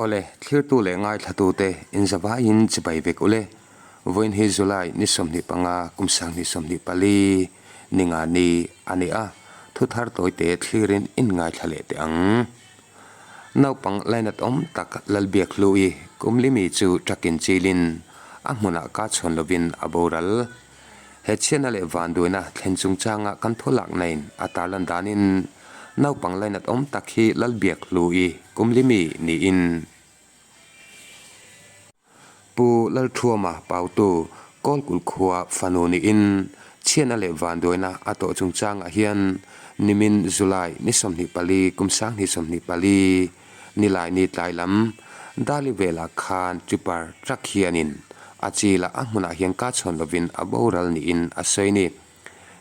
Awle, thlirtu leh ngaithlatute inzavaiin chibai vek ule. Vawiin hi July ni 25 kum 2024 ni nga ni a ni a, thu thar tawite thlirin in ngaithla leh teh ang. Naupang lainat awm tak Lalbiak Hlui kum limi chu takin chilin a hmunah ka chhawn lovin a boral. He chhiatna leh vanduaina thlen chungchanga kan thu laknain a tarlan danin naupang lainat awm tak hi Lalbiak Hlui kum limi niin Pu Lalthuama Pautu Kawlkulh khua fanu niin chhiatna leh vanduaina a tawh chungchangah hian nimin July ni 24 kum 2024 Nilaini tlai lam Dali velah khan Tipper truck hianin a chila a hmunah hian ka chhawn lovin a boral niin a sawi ni.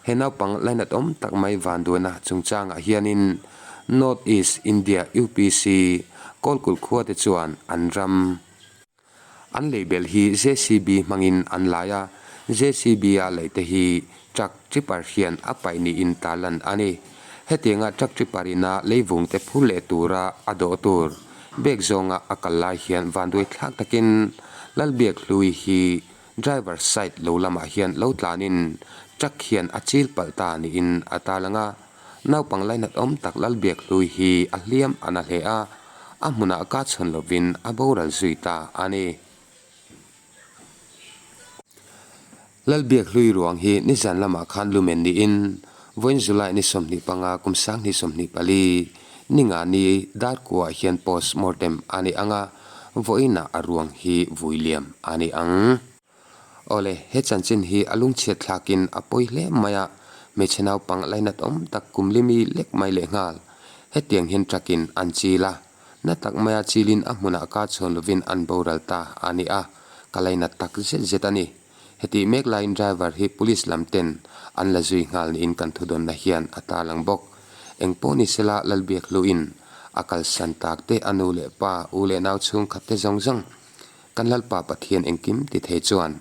He naupang lainat awm tak mai vanduaina chungchangah hianin North East India UPC Kawlkulh khuate chuan an ram An lei bel hi JCB hmangin an lai a, JCB-a leite hi truck tipper hian a paih niin tarlan a ni. Hetianga truck tipper ina leivungte phur leh tura a dawh tur bag zawnga a kal lai hian vanduai thlak takin Lalbiakhlui hi driver side lo lamah hian lo tlanin truck hian a chil palh ta niin a tarlang a. Naupang lainat awm tak Lalbiakhlui hi a hliam a na hle a, a hmunah ka chhawn lovin a boral zui ta a ni. Lalbiakhlui ruang hi nizan lamah khan lumen niin vawiin July ni 25 kum 2024 ni nga ni darkuah hian post mortem a ni ang a, vawiinah a ruang hi vui liam a ni ang. Awle, he chanchin hi a lungchhiat thlakin a pawi hle mai a, hmeichhe naupang lainat awm tak kum limi lek mai leh nghal. Hetiang hian truck-in an chil a, na tak maia chilin a hmunah ka chhawn lovin an boral ta a ni a, ka lainat tak zet zet a ni. Hetih mek laiin driver hi police lam ten an la zui nghal niin kan thudawnna hian a tarlang bawk. Engpawh ni sela Lalbiakhluin a kalsan tak te a nu leh pa, u leh nau chhungkhat te zawng zawng Kan Lalpa Pathian engkim ti thei chuan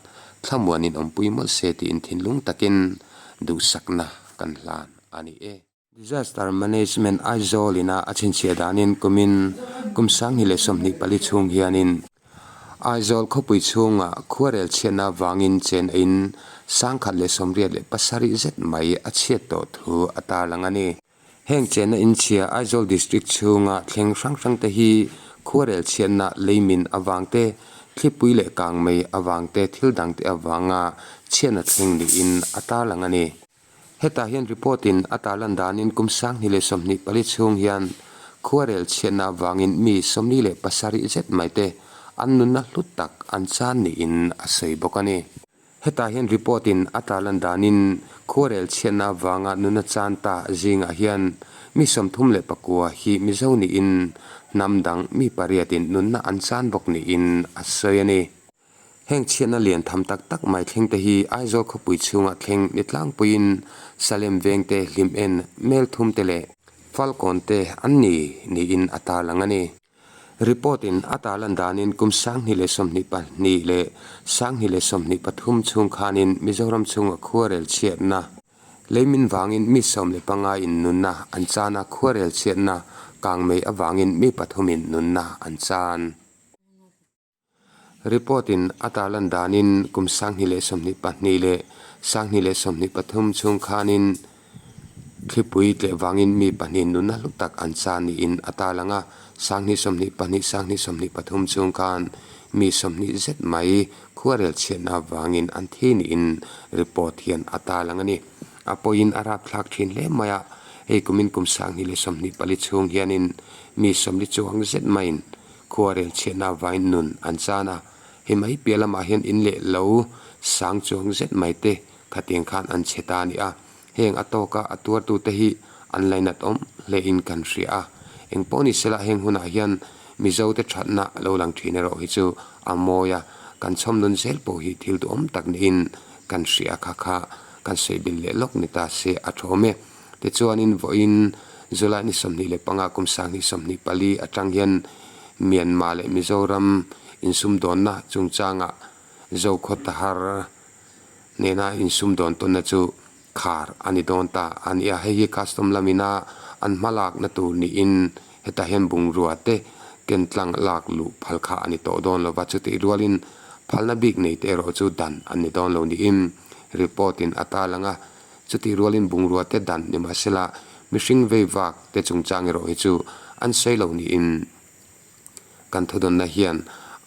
thlamuanin awmpui mawlh se tiin thinlung takin duhsakna kan hlan a ni e. Disaster Management Aizawl ina a chhinchhiah danin kumin kum 2024 chhung hianin Aizawl khawpui chhunga khuarel chhiatna avangin chen in 187 zet mai a chhiat tawh thu a tarlang a ni. Heng chenna inchhia Aizawl District chhunga thleng hrang hrang te hi khuarel chhiatna leimin avang te, thlipui leh kangmei avang te thil dang te avanga chhiatna thleng niin a tarlang a ni. Hetah hian report in a tarlan danin kum 2024 chhung hian khuarel chhiatna avangin mi 47 zet mai te an nunna hlu tak an chan niin a sawi bawk a ni. Hetah hian report in a tarlan danin khuarel chhiatna avanga nuna chan ta zingah hian mi 39 hi Mizo niin hnam dang mi pariatin nunna an chan bawk niin a sawi a ni. Heng chhiatna lian tham tak tak mai thleng te hi Aizawl khawpui chhunga thleng ni tlangpuiin Salem veng te hlim en Melthum te leh Falkawn te an ni niin a tarlang a ni. Report in a tarlan danin kum 2022 leh 2023 chhung khanin Mizoram chhunga khuarel chhiatna leimin vangin mi 15 in nunna an chan a, khuarel chhiatna kangmei avangin mi pathumin nunna an chan. Report in a tarlan danin kum 2022 leh 2023 chhung khanin thlipui tleh vangin mi pahnih nunna hlu tak an chan niin a tarlang a, 2022, 2023 chhung khan mi 20 zet mai khuarel chhiatna vangin an thi niin report hian a tarlang a ni. A pawiin a rapthlak thin hle mai a, hei kumin kum 2024 chhung hianin mi 40 chuang zet maiin Khuarel chhiatna vain nun an chan a, hei mai piah lamah hian in leh lo sang chuang zet mai te khatiang khan an chhe ta a ni a, heng a tawka a tuartute hi an lainat awm hlein kan hria a, eng pawh ni sela heng hunah hian Mizote thatna lo lang thin erawh hi chu a mawi a, kan chhawm nun zel pawh hi thil duhawm tak niin kan hria kha kha kan sawi bil leh lawk ni ta se a tha awm e. Tichuanin vawiin July ni 25 kum 2024 atang hian Myanmar leh Mizoram insumdawnna chungchangah Zokhawtahar nena insumdawn tawnna chu khar a ni dawn ta a ni a. Hei hi custom lamina an hmalakna tur niin hetah hian bungrua te ken tlang lak luh phal kha a ni tawh dawn lo va, chutih rualin phalna bik nei te erawh chu dan an ni dawn lo niin report in a tarlang a. Chutih rualin bungrua te dan ni mahsela mihring vei vak te chungchang erawh hi chu an sawi lo niin kan thudawnna hian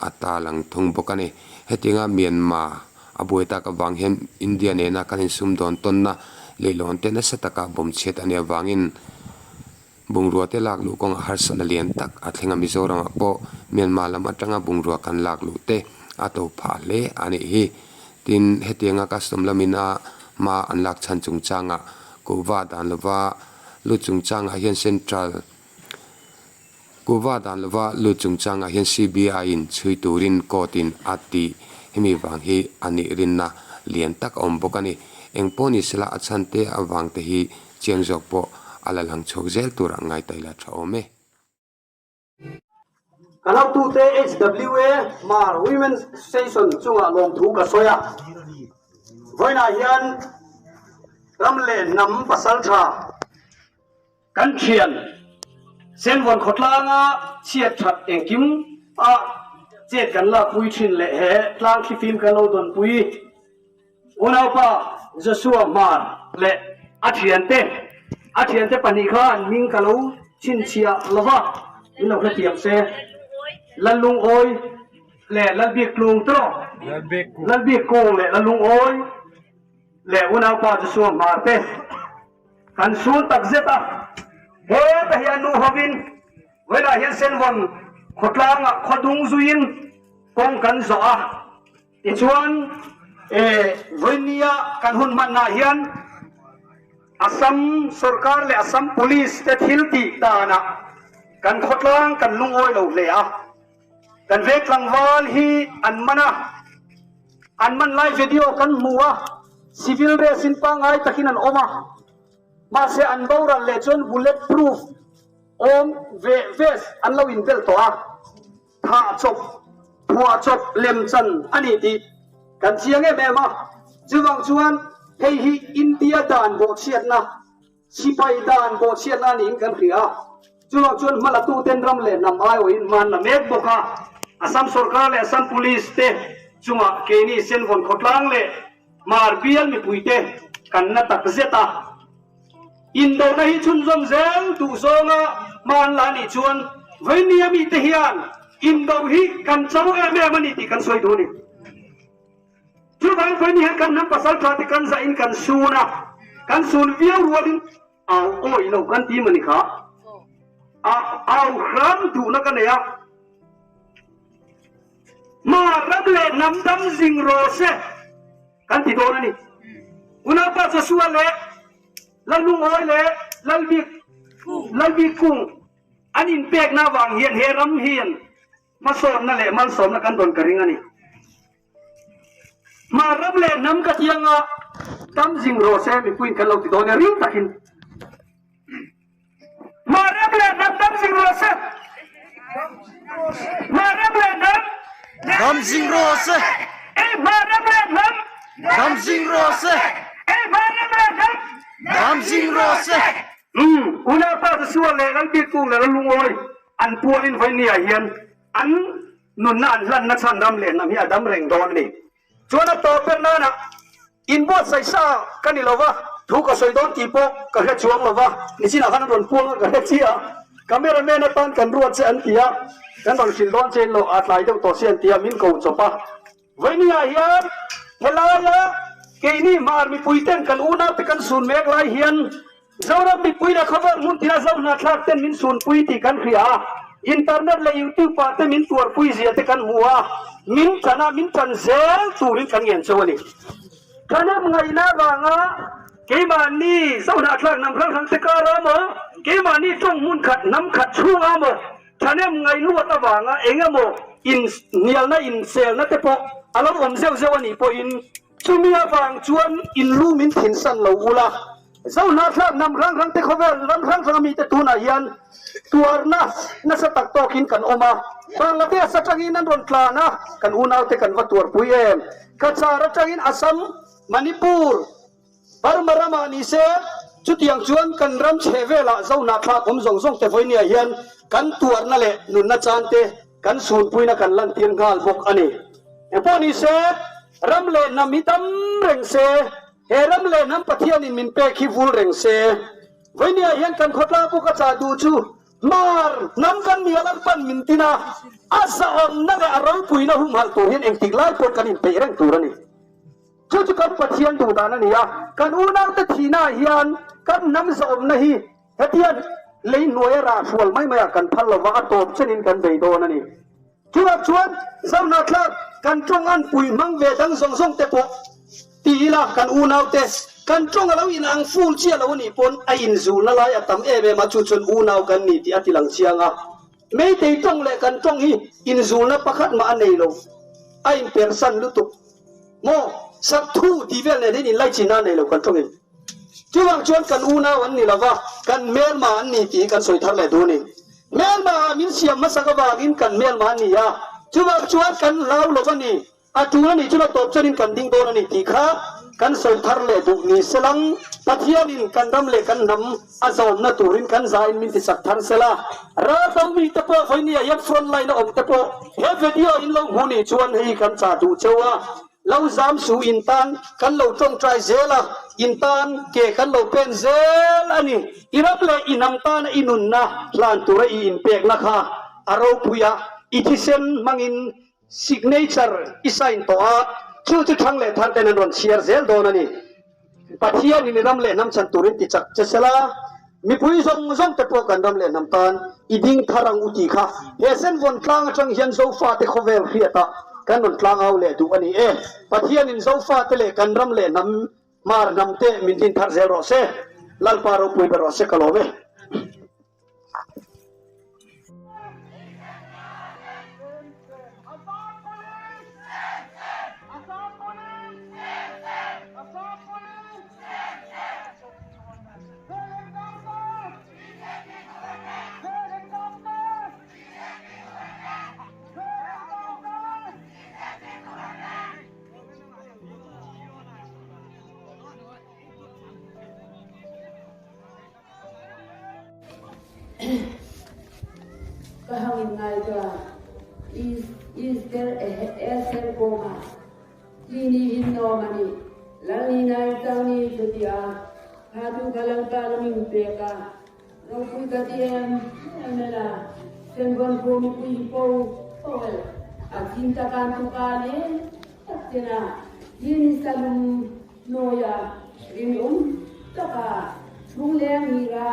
a tarlang thung bawk a ni. Hetianga Myanmar a buai tak avang hian India nena kan insumdawn tawnna leihlawn te nasa taka bawmchhiat a nih avangin Bungrua te lak luh kawngah harsatna lian tak a thleng a, Mizoramah pawh Myanmar lam atanga bungrua kan lak luh te a to phah hle a nih hi. Tin, hetianga custom lamin a hma an lak chhan chungchangah kuhva dan lova lut chungchangah hian Central kuhva dan lova lut chungchangah hian CBI in chhui turin court in a tih hemi vang hi a nih rinna lian tak a awm bawk a ni. Engpawh ni sela a chhan te avang te hi Chiang zawk pawh a la lang chhuak zel tur ang ngai taila tha awm e. Ka hotute HWA Hmar Women's Association chungah lawmthu ka sawi a, vawiinah hian ram leh hnam pasaltha kan thian Senvawn khawtlanga chhiat that engkim a chet kan lakpui thin leh he tlang thlifim kan lo dawnpui. Unaupa Joshua Hmar leh a thiante, a thiante pahnih kha an hming ka lo chhinchhiah lo va, min lo hrethiam se. Lallungawi leh Lalbiktlung tawh, Lalbikkung leh Lallungawi leh Unaupa Joshua Hmar te kan sun tak zet a, heta hi a nu hovin vawilah hian Senvawn khawtlangah khawdung zuiin kawng kan zawh a. Tichuan, vawinia kan hun hmanah hian Assam sorkar leh Assam Police te thil tih danah kan khawtlang kan lungawi lo hle a. Kan veng tlangval hi an man a, an man lai video kan hmu a, civil dress in pangngai takin an awm a, mahse an boral leh chuan bullet proof awm ve vest an lo inbel tawh a. Thah chawp, phuah chawp lem chan a ni tih kan chiang em em a. Chuvang chuan hei hi India dan bawhchhiatna, sipai dan bawhchhiatna a niin kan hria a. Chuvang chuan hmalatuten ram leh hnam aiawhin hma an la mek bawk a. Assam sorkar leh Assam Police te chungah keini Senvawn khawtlang leh Hmar bial mipuite kan na tak zet a. Indona hi chhunzawm zel duh zawnga hma an la anih chuan Vainia mite hian indo hi kan cho em em a ni tih kan sawi duh a ni. Chuvangin Vaini hian kan hnam pasal tha te kan zahin kan sun a, kan sun viau rualin au awih lo kan ti mawni kha a au hram duhna ka nei a. Hma ram leh hnam dam zing rawh se. Kan ti dawn a ni. Unaupa Joshua leh Lalnungawi leh Lalbik Lalbik Kung an inpekna avang hian he ram hian hmasawnna leh malsawmna kan dawn ka ring a ni. Hma ram leh hnam ka tianga tam zing rawh se mipuiin kan lo ti dawn e ring takin. Hma ram leh hnam dam zing rawh se. Hma ram leh hnam dam zing rawh se. Ei hma ram leh hnam dam zing rawh se. Ei hma ram leh hnam dam zing rawh se. Umm unaupa Joshua leh Lalbikung leh Lalungawi an pualin vawinia hian an nunna an hlanna chhan ram leh hnam hi a dam reng dawn a ni. Chuan a tawp ber nana inbuatsaih sa ka ni lova, thu ka sawi dawn tih pawh ka hre chuang lova, nichinah khan an rawn puang a ka hre chiah a, camera man atan kan ruat che an ti a, kan rawn hrilh dawn che in lo a tlai deuh tawh si an ti a, min ko chawp a. Vawinia hian helaia keini hmar mipui ten kan unau te kan sun mek lai hian Zoram mipui leh khawvel hmun tina zo hnathlak ten min sunpui tih kan hria a, internet leh youtube ah te min tuarpui zia te kan hmu a, min tan a, min tan zel turin kan ngen chauh a ni. Thahnem ngaihna avanga keimahni zo hnahthlak hnam hrang hrang te kar a maw, keimahni tawng hmun khat hnam khat chhung a maw, thahnem ngaihluat avanga eng emaw in hnialna inselna te pawh a lo awm zeuh zeuh a nih pawhin chumi avang chuan in lu min thinsan lo ula. Zohnathlak hnam hrang hrang te khawvel ram hrang hrang ami te tunah hian tuarna nasa tak tawkin kan awm a, Bangladesh atangin an rawn tlan a, kan unaute kan va tuarpui em? Cachar atangin Assam, Manipur, Burma ramah ni se, chutiang chuan kan ram chheh velah Zohnathlak awm zawng zawng te vawinia hian. kan tuarna leh nunna chante kan sunpuina kan lantir nghal bawk a ni. Engpawh ni se, ram leh hnam hi dam reng se, he ram leh hnam Pathianin min pek hi vul reng se. Vawinia hian kan khawtlang pawh ka chah duh chu Hmar hnam kan nia Lalpan min tin a, a zahawmna leh a ropuina humhalh tur hian engtik lai pawh kan inpeih reng tur a ni. Chu chu kan Pathian duh dan a ni a, kan unaute thihnaah hian kan hnam zahawmna hi hetiang lei hnuaia rah hrual mai maiah kan phal lova, a tawp chenin kan bei dawn a ni. Chuvang chuan Zohnahthlak kan tawng an pui hmang ve dang zawng zawng te pawh ti ila kan unaute kan tawng a lo inang ful chiah lo a nih pawn a inzulna lai a tam em em a, chu chuan unau kan ni tih a ti lang chiang a. Meitei tawng leh kan tawng hi inzulna pakhat mah a nei lo, a inpersan lutuk maw? Sakthu tih vel nen hian inlaichinna a nei lo kan tawngin. Chuvang chuan kan unau an ni lova, kan hmelma an ni tih hi kan sawi thar leh duh a ni. Hmelma ah min siam hmasak avangin kan hmelma an ni a, chuvang chuan kan hlau lo a ni, a tul a nih chuan a tawp chuanin kan ding dawn a ni tih kha kan sawi thar leh duh ni selang. Pathianin kan ram leh kan hnam a zawmna turin kan zain min tichak thar sela, raldo mite pawh vawinia hian front line a awm te pawh he video in lo hmu nih chuan hei kan chah duh cheu a. Lo zam su in tan kan lo tawngtai zel a, in tan ke kan lo pen zel a ni. I ram leh i hnam tana i nunna hlan tura i inpekna kha a ropui a, i thisen hmangin signature i sign tawh a, chu chu thang leh thar ten an rawn chhiar zel dawn a ni. Pathianin i ram leh hnam chhan turin ti chak che sela, mipui zawng zawng te pawh kan ram leh hnam tan i ding thar ang u tih kha he Senvawn tlang atang hian Zofate khawvel hriatah kan rawn tlang au leh duh a ni e. Pathianin Zofate leh kan ram leh hnam hmar hnam te min din thar zel rawh se. Lalpa ropui ber rawh se ka lawm e. Ka hangin ngai ka is there a koma ti ni hin no mani lal ni nai tang ni chutia kha tu kha lang pa na ming pe ka ropui ka ti em em la sen bon ko mi pui po powel a chin ta kan tu ka ni tak tena hin salum Hnuaia rinawm taka chhungleng nira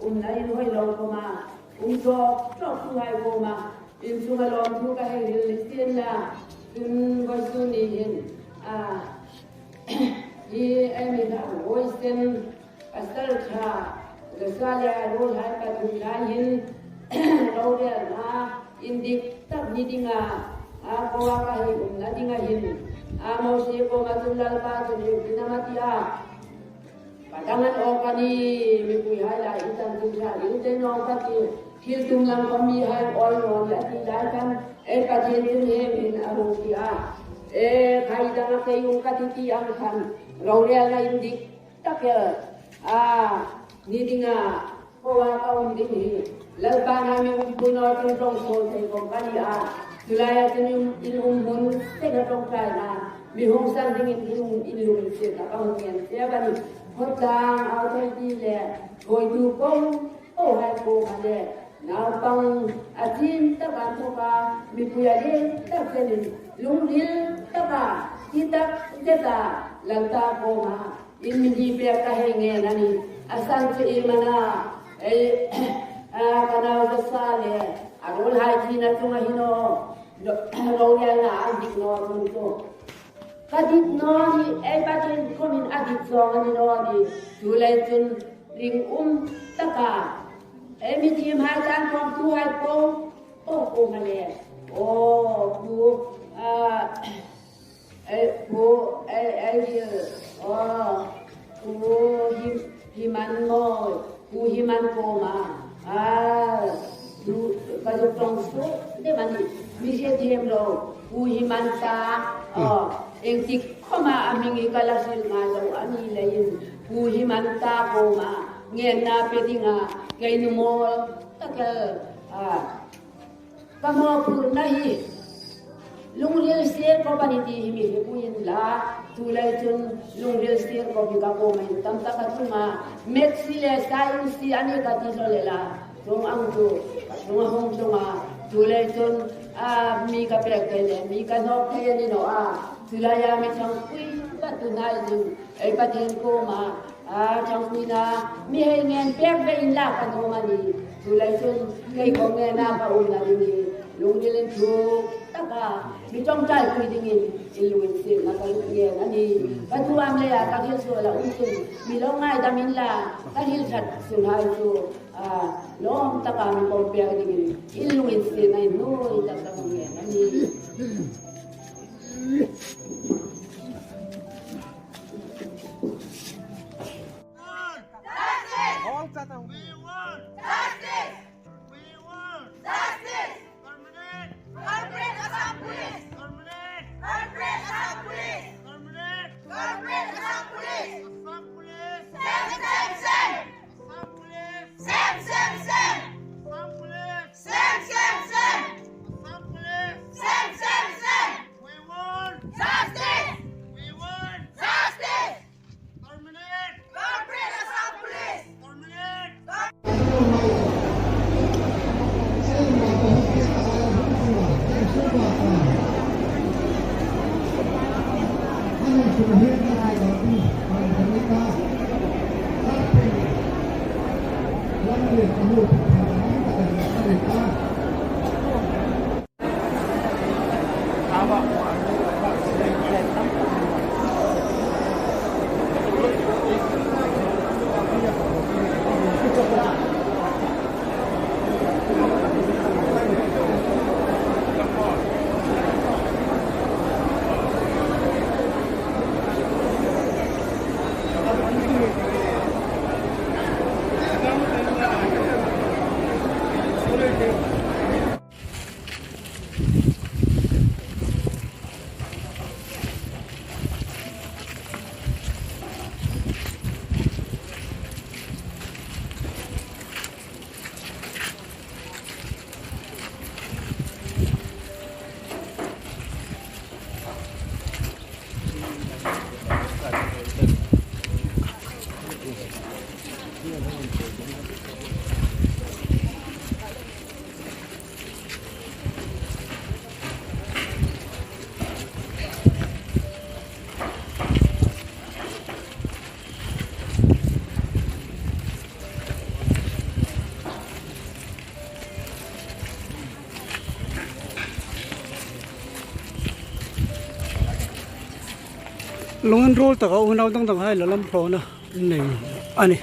umna in hawi lo kawm a, um zawk zawk thu hai kawm a, inchung a lawm thu ka hei ril ni sin la, cun vawisu ni hin a hi ei mi hna vawisen pasal tha Joshua le a rawl hai pathum lai hin rorel hna in dik tak ni dingah a ko ah ka hei um na dingah hin a Moses ko ma cun Lalpa cun hitin a ti a Padang an awk an i mipui hai lai i tan tu thla il te nong ka ti thil tum lang ko mi hai ol non le ti lai kan e Pathian cun hem in a hung ti a e khai dang a kei ung ka ti ti ang khan rorel na in dik tak a ni dingah Hoa ka um ding hi Lalpa na mi um pui naw tin tong sawl thei kom ka ni a chulai ah cun in um hmun te ka tong tlai na mi hung san ding in in in lung se ta ka hung ngen se ba ni khotlang au thei ti le hoi tu kong o hai ko ma le naupang a chin tak an thoka mipui a le tak senin lungril taka ti tak zeta lalta ko ma In mi hi pek ka hei ngen ani. A san cu i mana ei ka nau zasa le a rawl hai thi na cung a hino rorial na an dik no cun cu ka dit no ni ei patin komin a dit zong ani no ni tu lei cun ring um taka ei mi thim hai chan kong tu hai po o ko ma le o pu a Pu Pu Himan maw Pu Himan ko ma ka zuk tong su te man mi se them lo Pu Himan ta engtik khoma aming i kala sil nga lo ani lein Pu Himan ta ko ma ngen na pe dinga kei nu mol takel. Ka mawhphurhna hi lungril sir kawp a ni tih hi mi hlipuiin la, chu lei cun lungril sir kawp hi ka kawm in tam tak a tlung a, Maths si le Science si a ni ka ti hlawlel a, tlung ang cu ka tlung a hung tlung a, cu lei cun mi ka pek thei le mi ka hnawk thei an i nawh a, cu lai ah mi thangpui bat tu hna i ding ei Pathian kawm ah thangpui na mi hei ngen pek ve in lak an um a ni. Cu lei cun kei kong ngen ah ka um na ding hi lungdil in thuk tak ah mi tongtai pui ding in in lung in sil na ka lut ngen a ni. Ka thuam lei ah ka thil sual a um cun mi lo ngai dam in la ka thil that sul hai cu lawm tak ah mi pom pek ding in in lung in sil na in nui tak tak ngen a ni. Lung an rul tak a unau dang dang hai la lam hrawn a nei a ni.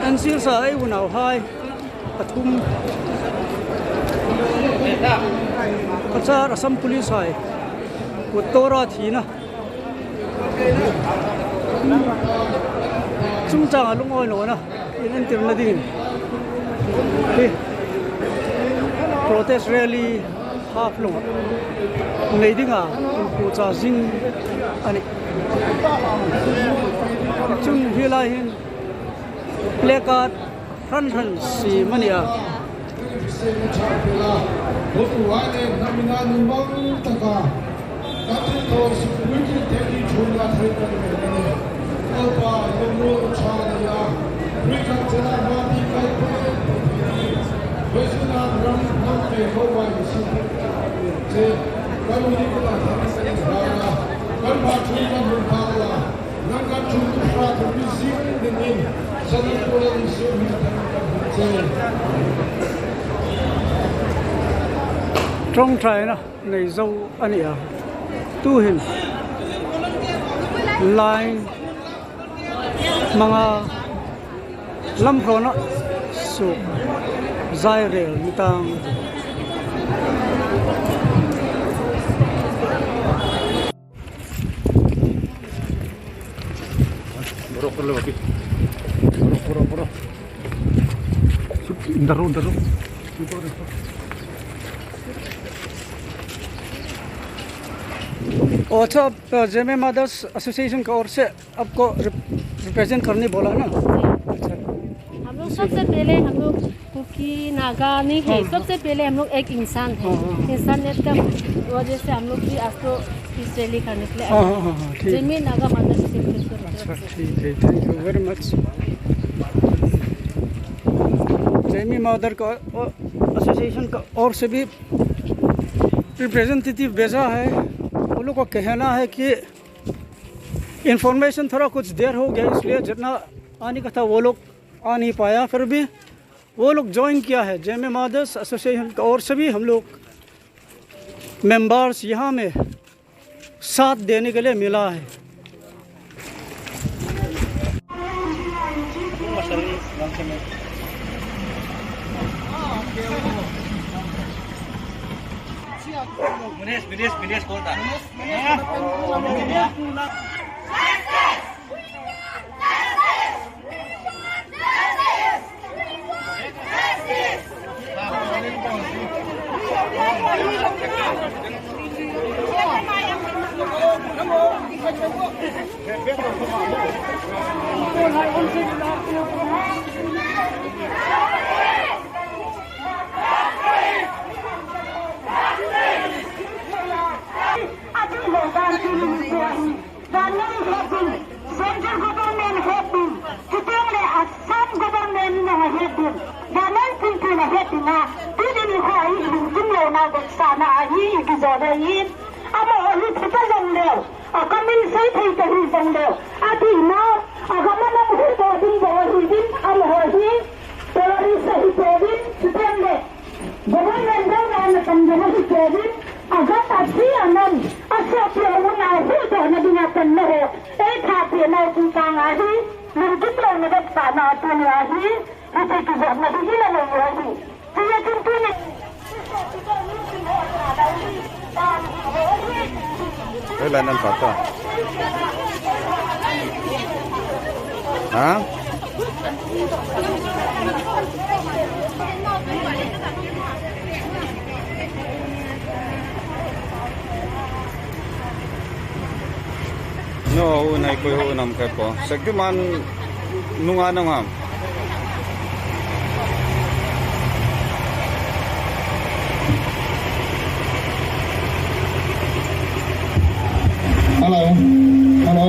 An sir sa ai unau hai pathum Cachar Assam Police hai kut tora thina chungchanga lungawi lawna in entirna dingin hi protest rally half lawngah nei dinga inpuh cha zing a ni. Helai hian placard hran hran siam a ni a. Tawngtaina nei zo a ni a, tuhin line hmanga lamhrawna suk zai rel ni tang. अच्छा आप जेमे mother's association का ओर से आपको रिप्रेजेंट करने बोला ना अच्छा हम लोग सबसे पहले हम लोग कुकी नागा नहीं है सबसे पहले हम लोग एक इंसान है इंसानियत का वजह से हम लोग भी आज तो पीस रैली करने के लिए हाँ हाँ हाँ हाँ ठीक जेमे नागा मदर्स एसोसिएशन अच्छा ठीक है thank you very much Zemi mother का एसोसिएशन का और से भी रिप्रेजेंटेटिव भेजा है उन लोग को कहना है कि इंफॉर्मेशन थोड़ा कुछ देर हो गया इसलिए जितना आने का था वो लोग आ नहीं पाया फिर भी वो लोग ज्वाइन किया है जेमे मदर्स एसोसिएशन का और सभी हम लोग मेंबर्स यहाँ में साथ देने के लिए मिला है। No, unay ko yung unam kay po. Sagdiman nunga na nga. Hello, hello.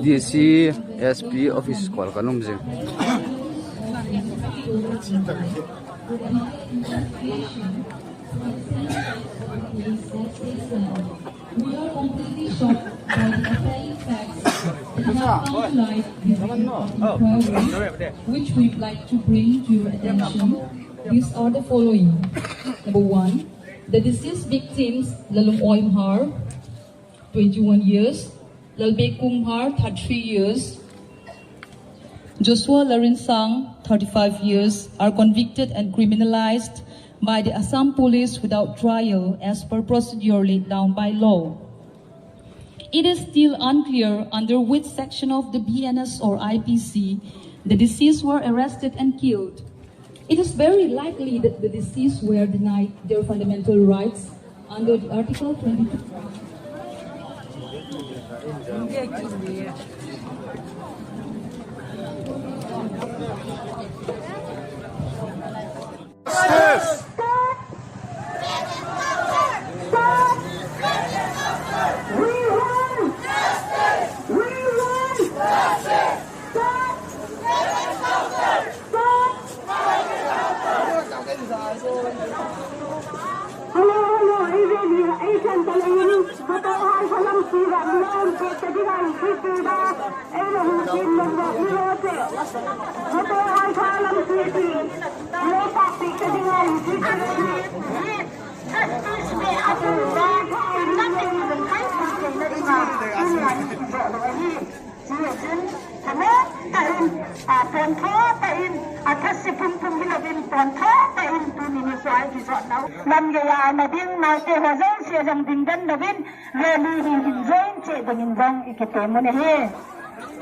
DC SP office kual kan awm zing. Which we'd like to bring to your attention. These are the following. Number one, the deceased victims Lalung Oimhar, 21 years, Lalbe Kumhar, 33 years, Joshua Larinsang, 35 years, are convicted and criminalized by the Assam police without trial as per procedure laid down by law. It is still unclear under which section of the BNS or IPC the deceased were arrested and killed. It is very likely that the deceased were denied their fundamental rights under the Article 22.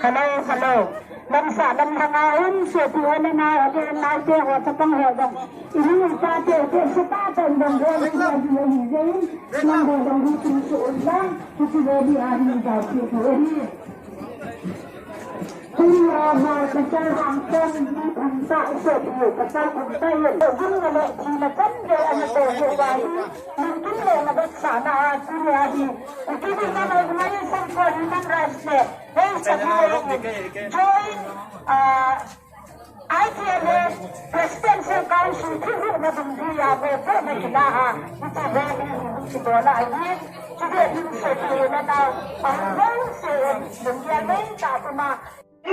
Hello hello lamsa lam hanga um se ti ona na ate na te ho chapang ho dong iru pa te te se pa ton dong go ni ja ji ni je nam go dong ru tu su la tu tu go bi a ni ja ti ho ni Kuya ma ka cha hang ton ni ang sa se ti ka sa ang sa ye gun na le ti na kan ge an to ho wa hi nang kin le na ba sa na a ti ya hi ti ni na na na ye sang ko human rights ne join ITLA Presidential Council Kizu na Bundia Bopo na Kilaha ito very Kibola ay Sige in sa na na ang se Bundia Main ta We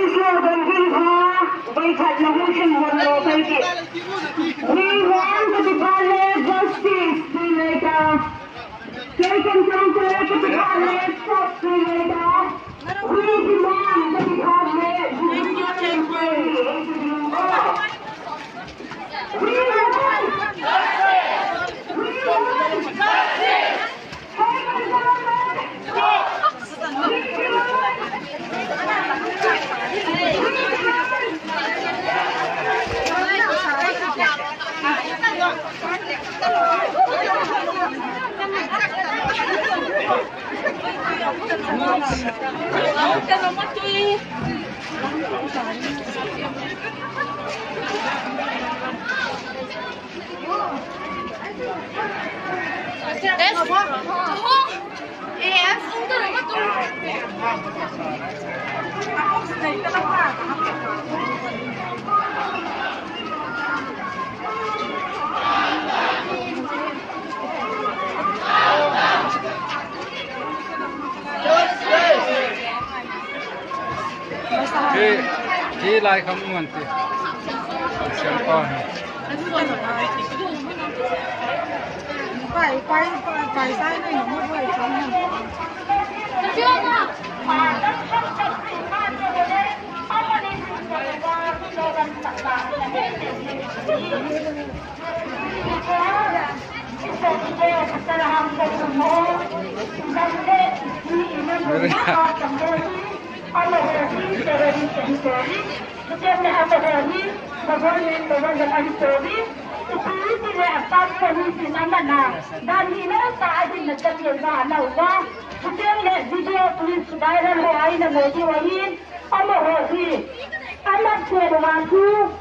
want the Department Justice later. Taken to the Department later. We demand the Department We want justice. We want justice. Khi lại không nguồn thì xem con phải quay phải sai này nó mới phải sống Chu,